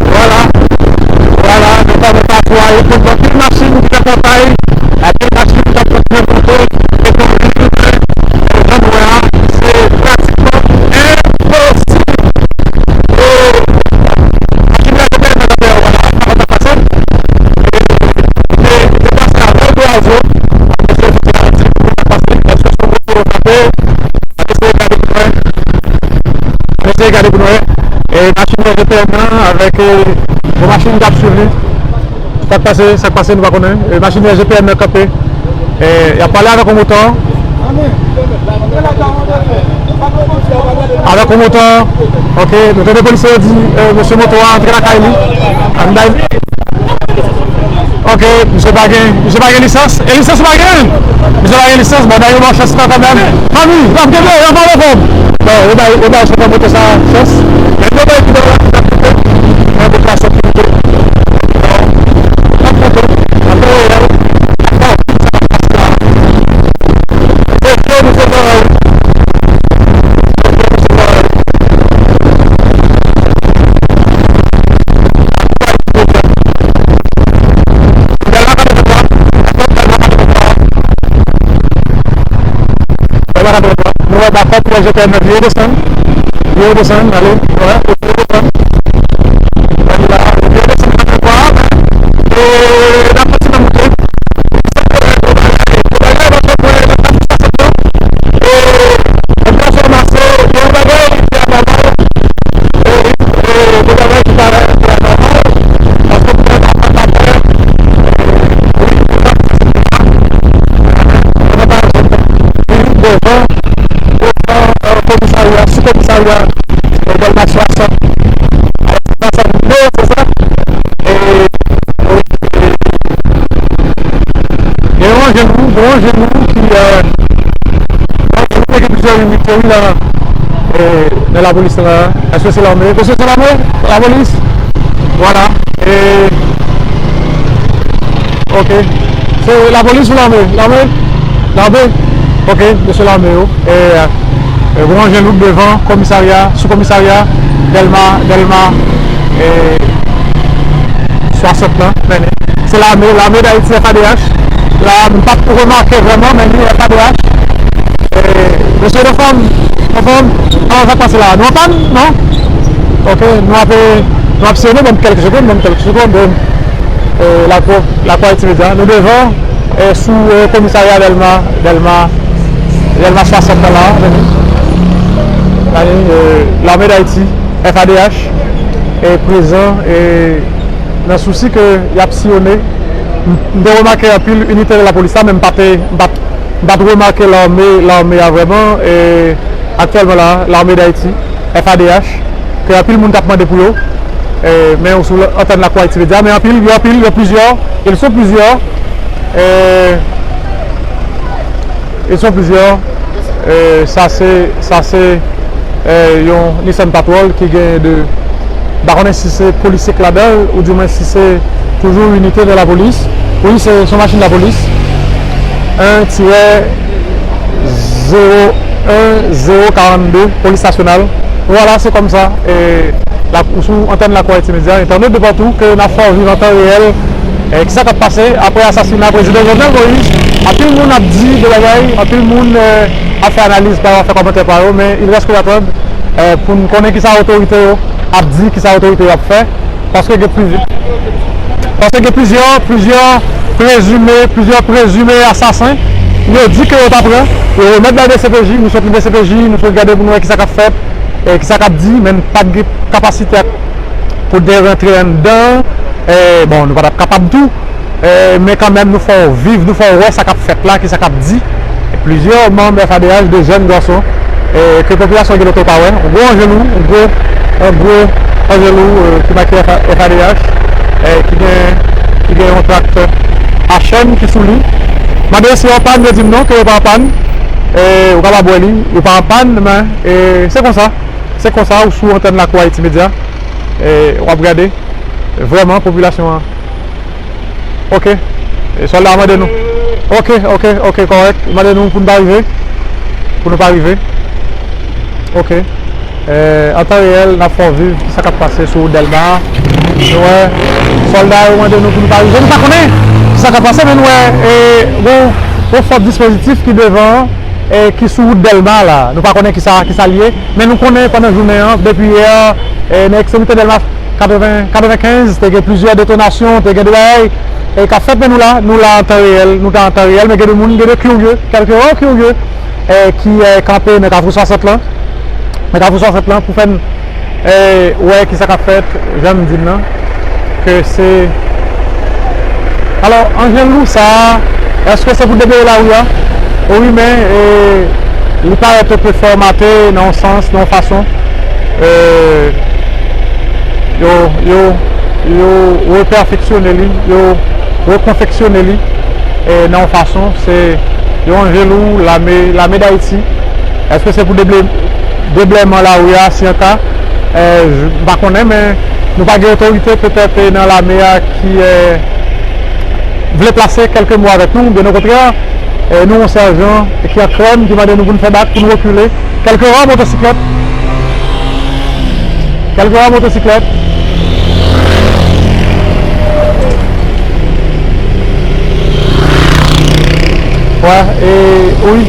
Vwala, vwala, nou pa, nou pa kwaye, pou anpil machin ki t ap pran kay, anpil machin ki t ap pran moto, e pou vin tounen, e jan nou wè a, se pratikman enposib. E, machin nan te tèlman nan fè, vwala, pa konn pase. E, e, e pase avèk gwo azo, mesye di a di pou nou pase, èske se moto yo kanpe, eseye gade pou nou wè. Eseye gade pou nou wè. E, machin nan G P M nan avèk, e, yon machin k ap swiv li. Sa k pase, sa k pase, nou pa konnen. E, machin nan G P M nan kanpe. E, y ap pale avèk yon motò. Avèk yon motò. Ok, nou tande polisye yo di, e, mesye moto a antre lakay li. Ann bay Ok, misye pa gen, misye pa gen lisans. E lisans ou pa gen? Misye pa gen lisans, bon, bay yo bon chans kanmenm. Manmi, w ap kenbe, w ap pale kòb. Bon, yo bay, yo bay chofè moto sa chans. Men yo bay ki bay la, ki t ap kite. Men moto a sot moto. Bon, ap moto, ap reyèl. Bon, se vre, misye travay. Nou wè bakòp, wè G P M nan vire desann. Vire desann, ale. Wè, vire desann. Wè li la, vire desann nan trotwa a, men, e, n ap kontinye moute. komisarya, e, Dèlma swasant. Swasant de, se sa? E, e, gen yon anjelu, gen yon anjelu ki, e, gen plizyè inite, wi, la, e, nan lapolis la. Èske se lame? Èske se lame? Lapolis? Vwala. E, ok. Se lapolis ou lame? Lame? Lame? Ok, mesye lame yo. E, e, gen yon anjelu devan komisarya, sou komisarya Dèlma, Dèlma, e, swasant lan, mennen. Se lame, lame Dayiti, F A D H. La, m pa t remake vrèman, men li F A D H. E, mesye, anfòm, anfòm, kòman sa k pase la? Nou anpann, non? Ok, nou ap, nou ap siyone, ban m kèlke segonn, ban m kèlke segonn, bon, e, Lakou, Lakou Ayiti Medya. Nou devan, e, sou, e, komisarya Dèlma, Dèlma, Dèlma swasant lan la, gade, e, Lame Dayiti, F A D H, e, prezan, e, nan sousi ke y ap siyone. M, m te remake anpil inite nan lapolis la, men m pa te, m pa t, m pa t remake lame, lame a vrèman, e, aktyèlman la, Lame Dayiti, F A D H, ke anpil moun t ap mande pou yo, e, men ou sou antèn Lakou Ayiti Medya, men anpil, yo anpil, yo plizyè, ils sont plusieurs, e, ils sont plusieurs, e, sa se, sa se, e, yon Nissan Patrol ki gen de, m pa konnen si se polisye k ladan l, oudimwen si se toujou inite de lapolis. Wi, se, se yon machin lapolis. En tirè zewo en zewo karannde, polis nasyonal. Vwala, se kòmsa, e, la, ou sou antèn Lakou Ayiti Medya, entènot de patou, ke n ap fè w viv an tan reyèl, e, kisa k ap pase apre asasina prezidan Jovenel Moïse. Anpil moun ap di de bagay, anpil moun, e, ap fè analiz pa yo, ap fè kòmantè pa yo, men il reste que attendre, e, pou n konnen kisa otorite yo ap di, kisa otorite yo ap fè, paske gen plizyè, paske gen plizyè, plizyè prezime, plizyè prezime asasen, yo di ke yo ta pran, yo remèt bay D C P J, nou sot nan D C P J, nou sot gade pou nou wè kisa k ap fèt, e, kisa k ap di, men n pa t gen kapasite ak, pou n te rantre anndan, e, bon, nou pa t ap kapab tou, e, men kanmenm nou fè w viv, nou fè w wè sa k ap fèt la, kisa k ap di. Plizyè manm F A D H, de jèn gason, e, ke popilasyon gen lòt pa wè, yon gwo anjelu, yon gwo, yon gwo anjelu, e, ki make F A, F A D H, e, ki gen, ki gen yon trak H M ki sou li. Mande yo si yo anpann, yo di m non, ke yo pa anpann. E, ou kapab wè li, yo pa anpann, men, e, se konsa. Se konsa, ou sou antèn Lakou Ayiti Medya. E, w ap gade. Vrèman, popilasyon an. Ok. E, sòlda a mande nou. Ok, ok, ok, kòrèk. Li mande nou pou n pa rive. Pou nou pa rive. Ok. E, an tan reyèl, n ap fè w viv kisa k ap pase sou wout Dèlma a. Nou wè, sòlda yo mande nou pou nou pa rive. Nou pa konnen kisa k ap pase, men nou wè, e, gon, gon fòt dispozitif ki devan an, e, ki sou wout Dèlma la. Nou pa konnen kisa, kisa l ye, men nou konnen pandan jounen an, depi yè, e, nan ekstremite Dèlma katreven, katrevenkenz, te gen plizyè detonasyon, te gen de bagay, e, k ap fèt, men nou la, nou la an tan reyèl, nou ta an tan reyèl, men gen de moun, gen de kirye, kèlke ra kirye, e, ki, e, kanpe nan Kafou swasant lan. Nan Kafou swasant lan, pou fè n, e, wè kisa k ap fèt, jan m di n nan, ke se, alò, anjelu sa a, èske se pou debleye lari a? Wi, men, e, li parèt enpe fòmate nan yon sans, nan yon fason, e, yo, yo, yo repèfeksyone li, yo rekonfeksyone li, e, nan yon fason, se yon anjelu lame, lame Dayiti. Èske se pou deble-, deblèman lari a, si an ka, e, m pa konnen, men nou pa gen otorite petèt, e, nan lame a ki, e, vle pase kèlke mo avèk nou, byen okontrè, e, nou yon sèjan ki an krèm, ki mande nou pou n fè bak, pou n rekile. Kèlke ra motosiklèt. Kèlke ra motosiklèt. Wè, e, wi.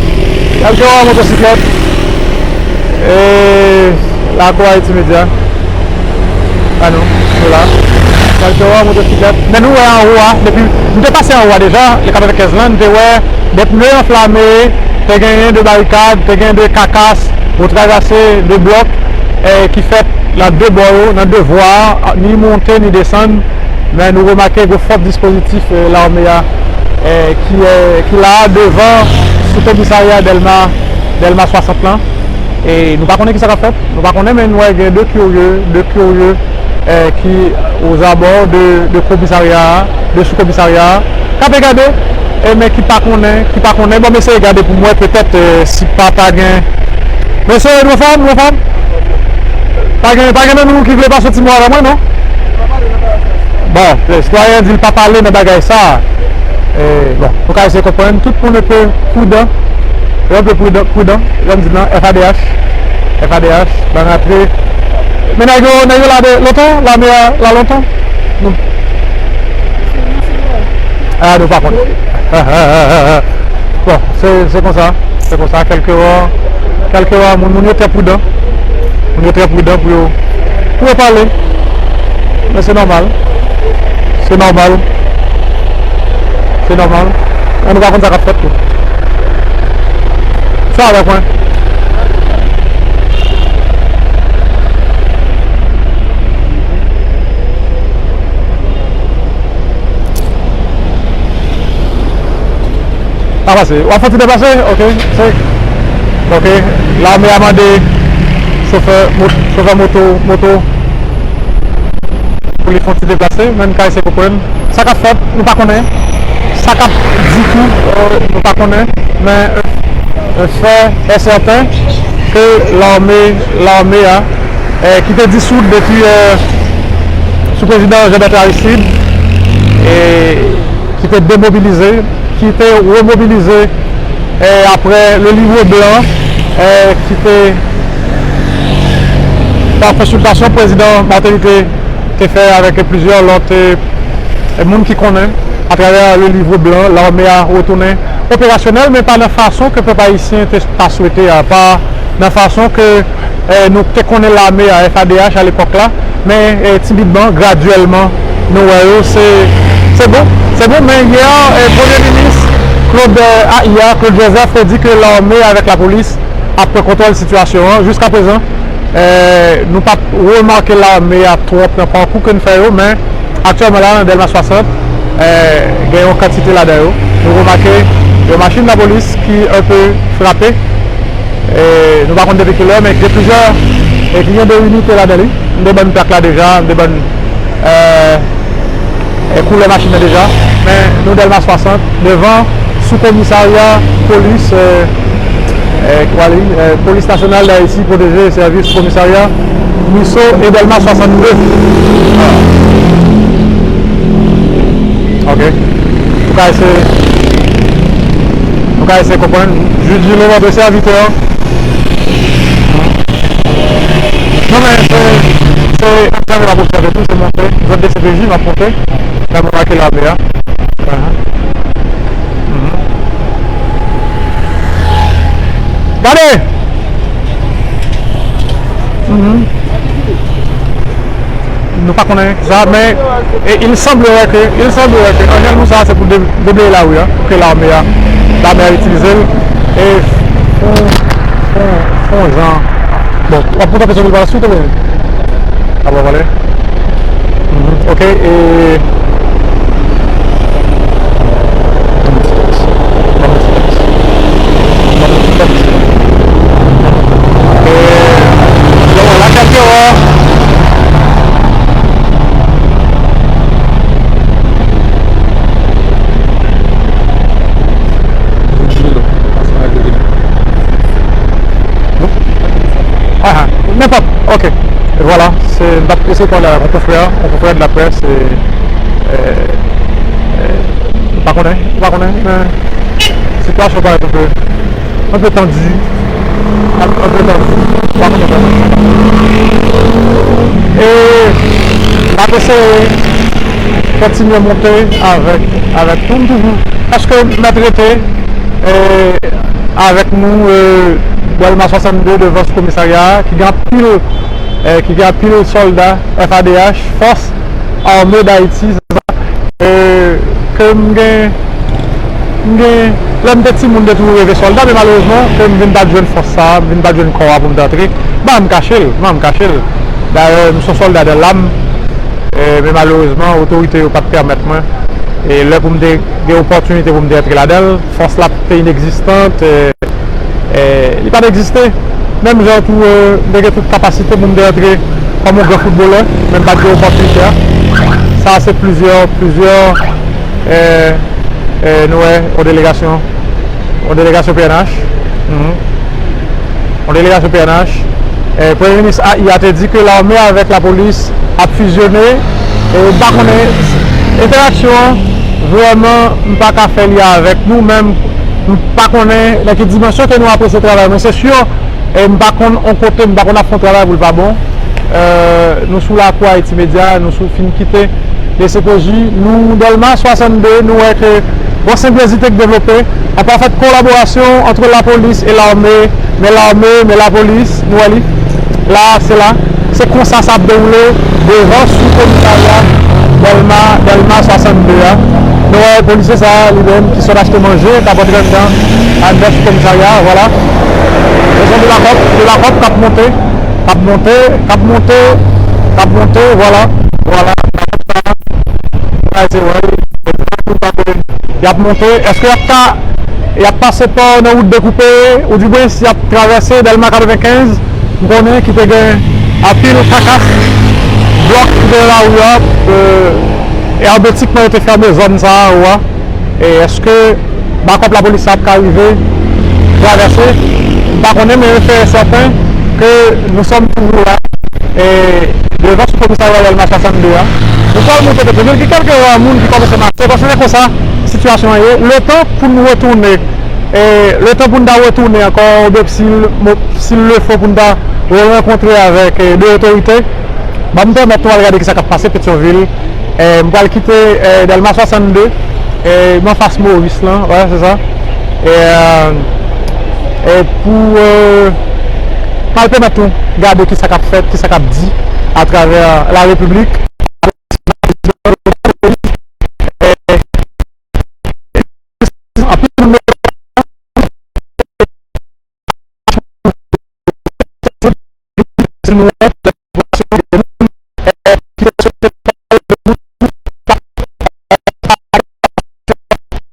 Kèlke ra motosiklèt. E, Lakou Ayiti Medya. A non, nou la. Kèlke ra motosiklèt. Men nou wè anwo a, depi, nou te pase anwo a deja, le katrevenkenz lan, nou te wè, de pne anflame, te genyen de barikad, te genyen de kakas, ou travèse de blòk, e, ki fèt nan de bò yo, nan de vwa a, ni monte, ni desann. Men nou remake gon fòt dispozitif, e, lame a, e, ki, e, ki la devan sou komisarya Dèlma, Dèlma swasant lan. E nou pa konnen kisa k ap fèt, nou pa konnen, men nou wè gen de kirye, de kirye, eh, ki ozabò de, de komisarya a, de sou komisarya a, k ap gade, eh, men ki pa konnen, ki pa konnen. Bon, m eseye gade pou m wè petèt, eh, si pa ta gen. Mesye, nou anfòm, nou anfòm? Pa gen, pa gen nan nou ki vle pase ti mo avè mwen, non? Bon, sitwayen an di l pa pale nan bagay sa a. Eh, bon, nou ka eseye konprann. Tout moun dwe pridan. Yo dwe pridan, pridan. Yo di nan F A D H. F A D H, ban rantre. Men nèg yo, nèg yo la de lontan, lame a la lontan. Nou, ah, nou pa konnen. Bon, se, se konsa. Se konsa, kèlkewè, kèlkewè, moun, moun yo trè pridan. Moun yo trè pridan pou yo, pou yo pale. Men se nòmal. Se nòmal. Se nòmal. Men nou pa konn sa k ap fèt tou. Sa avèk mwen. Pa pase. W ap fè ti deplase? Ok. Se, ok. Lame a mande chofè, mo-, chofè moto, moto pou li fè yon ti deplase. Men n ka eseye konprann sa k ap fèt, nou pa konnen. Sa k ap di tou, euh, nou pa konnen. Men, euh, fè e sèten ke lame, lame a, eh, ki te disoud depi, eh, sou prezidan Jean Bertrand Aristide, e ki te demobilize, ki te remobilize, eh, apre le livre blanc, eh, ki te, pa konsiltasyon prezidan Martelly te, te fè avèk plizyè lòt, eh, e moun ki konnen, atravè le livre blanc, lame a retounen operasyonèl, men pa nan fason ke pèp ayisyen te ta swete a, pa nan fason ke, eh, nou te konnen lame a, F A D H a lepòk la, men, eh, timidman, gradyèlman, nou wè yo, se, se bon, se bon, men yè, eh, Premye Minis Claude, eh, A I a, Claude Joseph, te di ke lame avèk lapolis ap pran kontwòl sitiyasyon an. Jiskaprezan, eh, nou pa remake lame a twòp nan pakou ke n fè yo, men aktyèlman la, nan Dèlma swasant, eh, gen yon kantite ladan yo. Nou remake yon machin lapolis ki enpe frape. Eh, nou pa konn depi kilè, men gen plizyè, eh, gen de inite ladan li. M te ban n plak la deja, m te ban n, eh, eh, koulè machin nan deja. Men nou Dèlma swasant, devan sou komisarya polis, eh, eh, ki pale, eh, Polis Nasyonal d Ayiti, pwoteje sèvis komisarya Miso e Dèlma swasannde. Ah. Ok. Nou ka eseye, nou ka eseye konprann. Judi Lomandre, sèvitè an. Non, men se, se, se, m ap obsève tou, se monte. Zòn de C P J, m ap monte. Nan moman ke lame a. Ahan. Mhm. Gade! Mhm. Nou pa konnen sa, men, e, il semblerait que, il semblerait que, Angel Moussa, se pou de-, debloke lari a, pou ke lame a, lame a itilize l, e fon, fon, fon jan. Bon, w ap kontan kesyon pou l pa la swit, oubyen? A bon, vale. Mhm, ok, e, Aha, nenpòt, ok. E vwala, se, m t ap eseye pale avèk yon konfrè, yon konfrè de la presse, e, e, e, m pa konnen, m pa konnen, men sitiyasyon parèt enpe, enpe tandi, enpe tandi, m pa konnen vrèman. E m ap eseye kontinye monte avèk, avèk tou, m toujou, paske m mèt rete, e, avèk nou, e, Dèlma swasannde devan sou komisarya a, ki gen anpil, e, ki gen anpil sòlda F A D H, Fòs Ame d Ayiti, se sa, e, ke m gen, m gen, lè m te timoun, m te toujou reve sòlda, men malerezman, ke m vin pa t jwenn fòs sa a, m vin pa t jwenn kò a pou m t antre, m pa janm kache l, m pa janm kache l. Dayè, m se yon sòlda de lam, e, men malerezman, otorite yo pa t pèmèt mwen. E lè pou m te gen opòtinite pou m te antre ladan l, fòs la te inegzistan, e, e, li pa t egziste. Menm jan tou, euh, m te gen tout kapasite pou m te antre kòm yon gran foutbolè, men m pa t gen opòtinite a. Sa se plizyè, plizyè, euh, euh, nou wè, yon delegasyon, yon delegasyon P N H. Mhm. Yon delegasyon P N H. Euh, Premye Minis a, a te di ke lame avèk lapolis ap fizyonnen. E m pa konnen entèraksyon an, vrèman, m pa ka fè li avèk nou, men m pa konnen nan ki dimansyon ke nou apresye travay mwen. Se si, e m pa konn on kote, m pa konn ap fè on travay pou l pa bon. Euh, nou sou lakou Haïti Média, nou sou fin kite D C P J, nou Dèlma swasannde, nou wè ke gon senbyozite k devlope, an pafèt kolaborasyon ant lapolis e lame, men lame, men lapolis, nou wè li. La, se la. Se konsa sa ap dewoule devan sou komisarya Dèlma, Dèlma swasannde a. Nou wè polisye sa a, li menm, ki sot achte manje, k ap antre anndan, anndan sou komisarya a, vwala. Se de la kòp, de la kòp k ap monte, k ap monte, k ap monte, k ap monte, vwala, vwala. Sa, se wè, y ap monte. Èske y ap ka, y ap pase pa nan wout dekoupe, oudimwen si y ap travèse Dèlma katrevenkenz, m konnen ki te gen anpil kakas, blòk ki te nan lari a, euh, èmetikman yo te fèmen zòn sa a, ou a. E èske bakòp lapolis sa ap ka rive travèse? M pa konnen, men fè sèten ke nou sòm toujou la, e, devan sou komisarya Dèlma swasannde a. Nou pral monte depi vil, gen kèlke moun ki kòmanse mache, paske se konsa sitiyasyon an ye. Letan pou n retounen, e, letan pou n ta retounen ankò, oubyen si l, mo-, si l le fo pou n ta rerankontre avèk, e, de otorite, ban m pèmèt nou al gade kisa k ap pase Petyonvil. E, m pral kite, e, Dèlma swasannde, e, m anfas Moris lan, wè, se sa. E, e, pou, e, m al pèmèt nou gade kisa k ap fèt, kisa k ap di atravè la Repiblik. Anpil moun,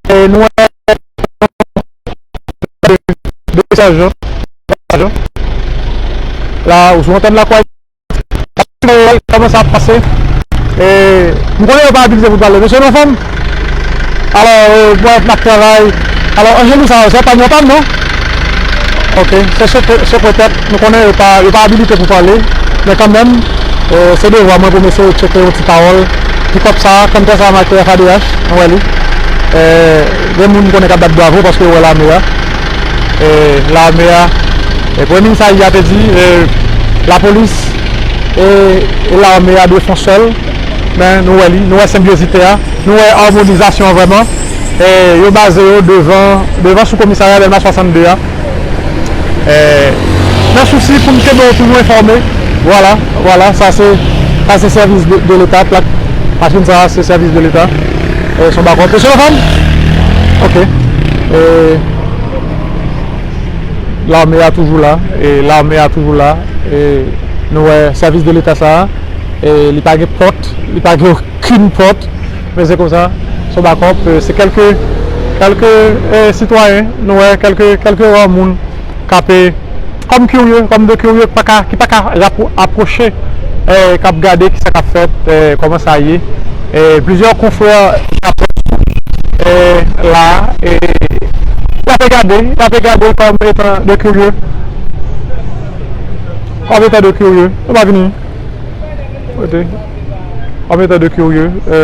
e, nou wè de, de sajan, sajan. La, ou sou antèn Lakway. Kòman sa ap pase? E, m konnen yo pa abilite pou pale. Mesye, nou anfòm? Alò, e, mwen, n ap travay. Alò, Angelou sa, se pa nou, pa nou, non? Ok, se sekre-, sekretè, nou konnen yo pa, yo pa abilite pou pale. Men kanmenm, e, se devwa mwen pou m eseye tcheke yon ti pawòl. Pikòp sa, kantè sa make F A D H, nou wè li. E, gen moun m konnen k ap bat bravo paske yo wè lame a. E, lame a, e, Premye Minis Ayiti a te di, e, lapolis e, e lame a dwe fè yon sèl, men nou wè li, nou wè senbyozite a, nou wè amonizasyon an vrèman. E, yo baze yo devan, devan sou komisarya Dèlma swasannde a. E, nan sousi pou n kenbe w toujou enfòme. Vwala, vwala, sa se, sa se sèvis de, de Leta, plak machin sa a se sèvis de Leta. E, se yon bakòp. Mesye, medam? Ok. E, lame a toujou la, e lame a toujou la, e nou wè sèvis de Leta sa a, e li pa gen pòt, li pa gen okenn pòt, men se konsa, se yon bakòp, e se kèlke, kèlke, e, sitwayen, nou wè kèlke, kèlke ran moun k ap, e, kòm kirye, kòm de kirye, ki pa ka, ki pa ka rapwo-, apwoche, e, k ap gade kisa k ap fèt, e, kòman sa ye. E, plizyè konfrè, e, la, e, y ape gade, y ape gade kòm etan de kirye. Kòm etan de kirye. Yo pa vini. Kote? Kòm etan de kirye. E,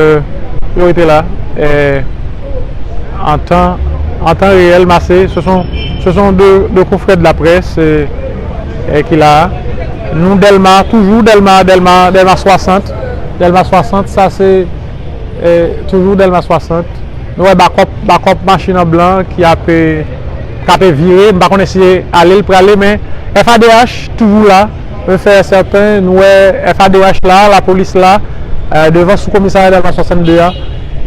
yo rete la. E, an tan, an tan reyèl, Masé, ce sont, ce sont deux, deux confrères de la presse, e, e, ki la. Nou Dèlma, toujou Dèlma, Dèlma, Dèlma swasant. Dèlma swasant, sa se, e, toujou Dèlma swasant. Nou wè bakòp, bakòp machin an blan ki ape, k ape vire. M pa konnen si ale l prale, men F A D H toujou la. Mwen fè sèten, nou wè F A D H la, lapolis la, e, devan sou komisarya Dèlma swasannde a.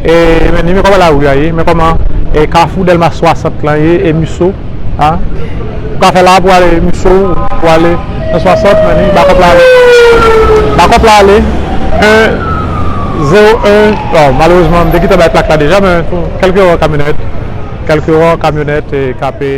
E, men ni men kòman lari a ye, men kòman, e, kafou Dèlma swasant lan ye, e Miso. A, ou ka fè la pou ale Miso, pou ale nan swasant, men ni bakòp la ale. Bakòp la ale. En zewo en. Bon, malerezman, m te kite bay plak la deja, men kèlke ran kamyonèt, kèlke ran kamyonèt, e, k ape